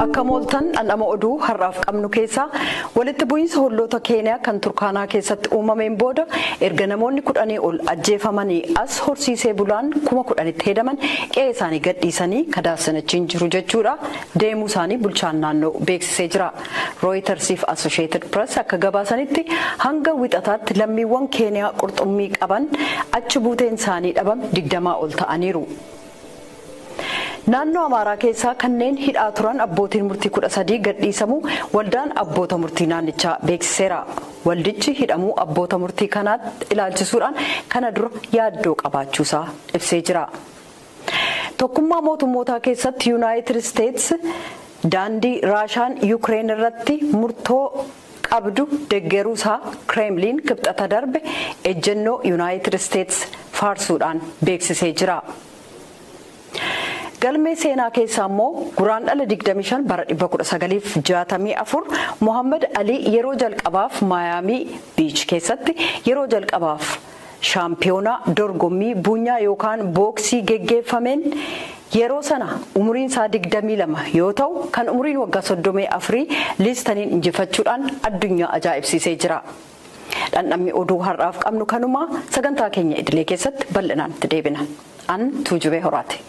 Akka mooltan dhandhama oduu har'aaf qabnu keessaa, walitti bu'iinsa holloota Keeniyaa kan Turkaanaa keessatti uumameen booda erga namoonni 10 ol ajjeefamanii as horsiisee bulaan 10,000tti hedaman qe'ee isaanii gadhiisanii kadaasanachiin jiru jechuudha deemuu isaanii bulchaan naannoo beeksisee jira. Rooyitersiif Associated Press akka gabaasanitti, hanga Wixataatti lammiiwwan Keeniyaa qurxummii qaban achi buuteen isaanii dhabame 20 ol ta'aniiru. Naannoo Amaaraa keessaa kanneen hidhaa turan abbootiin murtii 13 gadhiisamuu waldaan abboota murtii naannichaa beeksiseera. Waldichi hidhamuu abboota murtii kanaatti ilaalchisuudhaan kana dura yaaddoo qabaachuusaa ibsee jira. Tokkummaa mootummootaa keessatti Yuunaayitid Isteets daandii Raashaan Yukireen irratti murtoo qabdu deggeruusaa Kireemliin Kibxata darbe ejjennoo Yuunaayitid Isteets faarsuudhaan beeksisee jira. Galmee seenaa keessaa immoo, Guraandhala 25 bara 1964 Mohammad Alii yeroo jalqabaaf Maayaamii Biich keessatti yeroo jalqabaaf shaampiyoonaa dorgommii buunyaa yookaan booksii geggeeffameen, yeroo sana umuriin isaa 22 yoo ta'u, kan umuriin waggaa 34 Liistaniin injifachuudhaan addunyaa ajaa'ibsiisee jira. Dhandhammi oduu har'aaf qabnu kanuma. Sagantaa keenya idilee keessatti bal'inaan itti deebina. An Tuujubee Horaati.